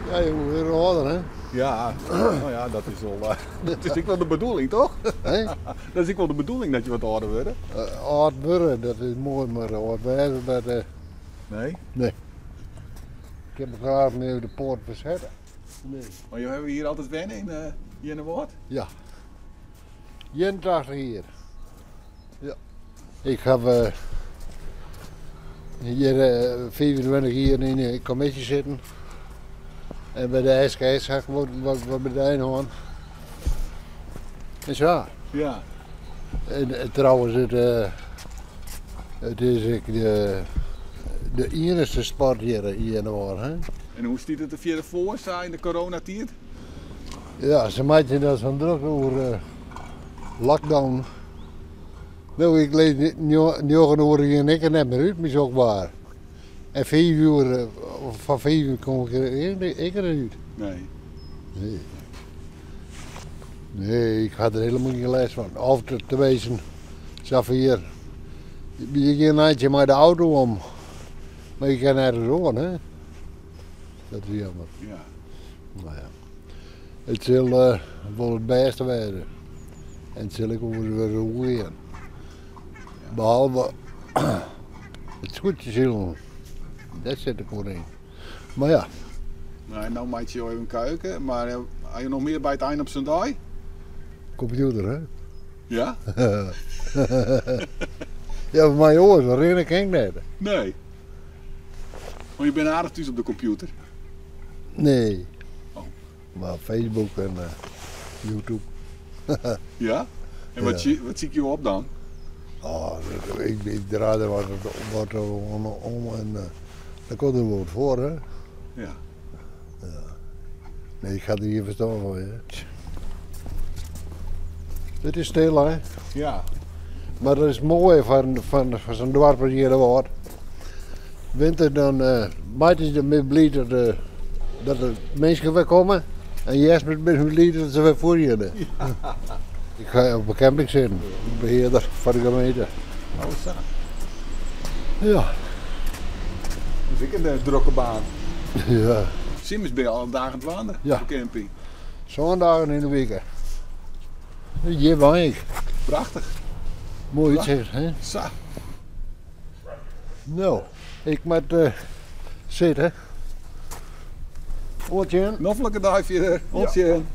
Ja, je wurde âlder, hè? Ja, no ja, dat is wol, dat is ek wol de bedoeling, toch? Hè? Dat is ek wol de bedoeling dat je wat âlder wurde. Âld wurde, dat is moai, mar âld wêze, dat. Nee? Nee. Ik kin my graach mear de poat fersette. Nee. Mar jo hawwe hjir altyd wenne yn Earnewâld? Ja. 81 jier. Ja. Ik haw hjir 25 jier yn de kommisje sitten. En by de SKS ha ik wat, wat, wat bedijn hân. En sa. Ja. En trouwens, it is ek de iennichste sport hjir yn Earnewâld. Hè? En hoe stiet it der fierder foar, sa yn de coronatiid? Ja, se meitsje dat sa'n drok oer lockdown. No, ik lis njoggen oere gean ik der net mear út, myn sok waar. En fiif oere, foar fiif uur kom ik der ek net út. Nee. Nee. Nee, ik ha der helemaal gjin lêst fan. Of teminsten, safier. Je gean in eintsje mei de auto om, mar je kinne nergens oan, hè. Dat is jammer. Ja. No ja, it sil wol it bêste wêze. En it sil ek wol wer oergean. Behalve it skûtsjesilen, dêr sit ik oer yn. Mar ja. No, en no meitsje jo even kuierke, mar ha jo noch mear by it ein op sa'n dei? Kompjûter, hè? Ja? Ja, mei oars, rinne kin ik net. Nee. Want je binne aardich thús op de kompjûter? Nee. Oh. Mar Facebook en YouTube. Ja? En wat, ja. wat sykje jo op dan? Oh, ik draai der wat, wat om, om en dan komt der wat foar, hè? Ja. Ja. Nee, ik ha der gjin ferstân fan, hè. It is stil, hè? Ja. Mar dat is moai fan sa'n doarp as Earnewâld. Winter dan uh, maitiids dan bin ik bliid dat, uh, dat de minsken wer komme. En hjerstmis bin ik bliid dat se wer fuortgeane. Ja. Ik ga op de camping sitten, behearder foar de gemeente. Oh, sa. Ja. Dat is ek in eh, drokke baan. Ja. Simmers binne alle dagen dwaande ja. op de camping. Sân dagen yn de wike. Hjir wenje ik. Prachtich. Moai útsicht, hè? Sa. No, ik moat uh, sitte. Oant sjen. Noflike dei fierder. Oant sjen.